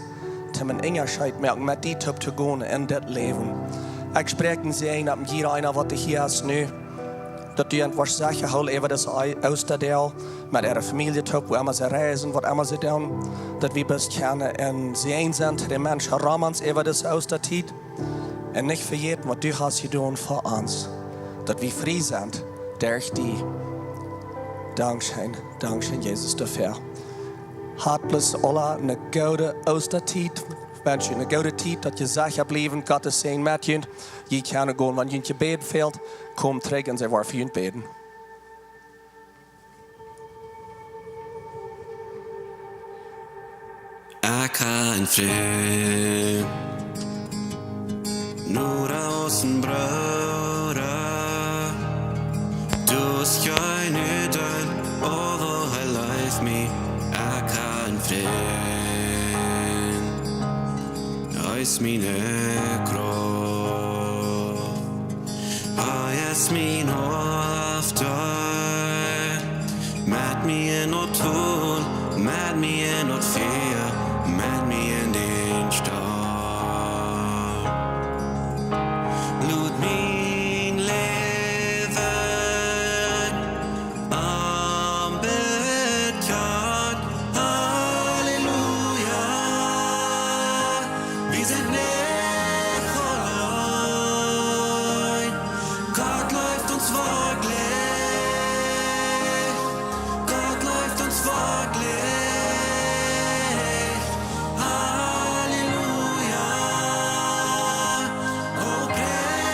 toom een Unjascheet moaken, met die toop to gonen en dit Läwen. Ekj spräakj een Säajen opp jieda eena, waut hia es nu, daut du an woascht secha hoolen äwa dise Ei-, Oostadach, met äare Famielje toop, wua emma see reisen, waut emma see doonen, daut wie bloos kjennen een Säajen sennen to de Menschen rom ons äwa dise Oostatiet. Un nich vejäten, waut du hast jedonen fa ons, daut wie frie sent derch die. Dankscheen, dankscheen, Jesus, doafäa. Haft bloos aula eene goode Oostatiet. Wensch junt eene goode Tiet, daut jie secha bliewen. Gott sien Säajen met junt. Jie kjennen gonen, wan junt Jebäd fält. Komt trigj un see woaren fa junt bäden. Ekj hab een Frint, no de Oosten Brooda. Du hast kjeene Deel, oba hee leeft mie. Ekj hab een Frint, hee es miene Krauft. Hee es mien Haupt, met mie en daut Tol, met mie en daut Fia, met mie en dän Storm. Lot mien Läwen am bedienen. Halleluja. Wie sent nich auleen. Gott leeft ons werkjlich. Gott leeft ons werkjlich. Halleluja. O Christenheit.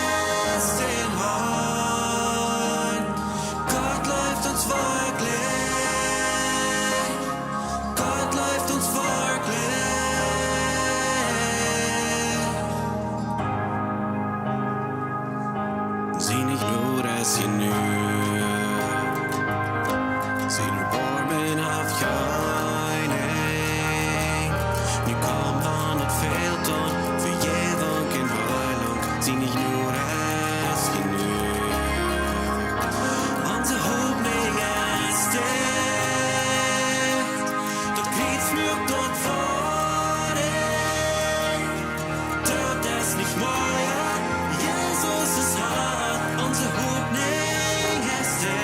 Gott leeft ons werkjlich. Gott leeft ons werkjlich. Siene Jnod es jenuach. Sien Erboarmen haft kjeen Enj. Nu kjemt, wan et fält aun Vejäwunk un Heilunk. Siene Jnod es jenuach. Onse Hopninj es dit. Daut Kjriez muak daut foadich. Doot es nich mea, Jesus es Har, onse Hopninj es dit.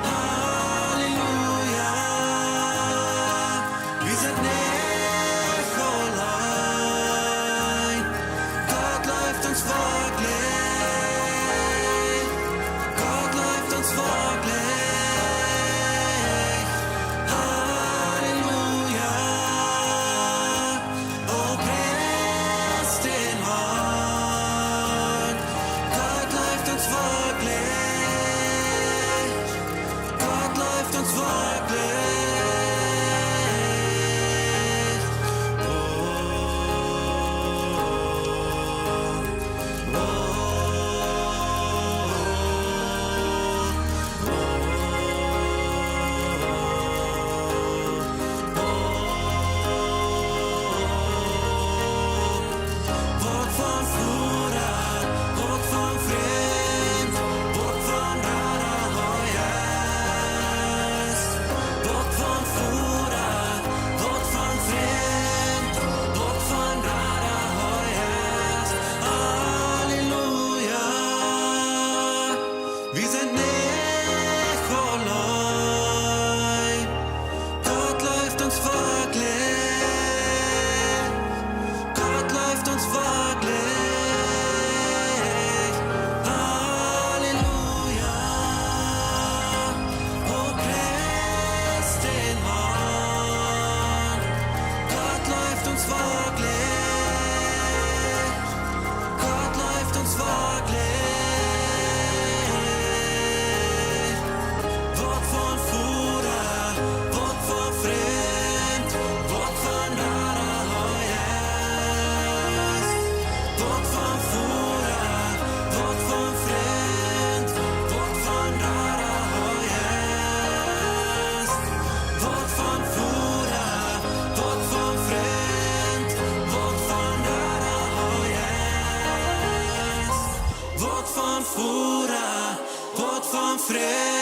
Halleluja, wie sent nich auleen. Gott leeft ons werkjlich. Gott leeft ons werkjlich. Halleluja. O Christenheit. Gott leeft ons werkjlich. Gott leeft ons werkjlich. O. Waut fa een Voda, waut fa een Frint, waut fa een Rada hee es. Waut fa een Voda, waut fa een Frint, waut fa een Rada hee es. Halleluja. Wie sent nich auleen. Gott leeft ons werkjlich. Gott leeft ons werkjlich. Halleluja. O Christenheit. Gott leeft ons werkjlich. Gott leeft ons werkjlich. Waut fa een Voda, waut fa een Frint, waut fa een Rada hee es. Waut fa een Voda, waut fa een Frint, waut fa een Rada hee es. Waut fa een Voda, waut fa een Frint, waut fa een Rada hee es. Waut fa een Voda, waut fa een Frint.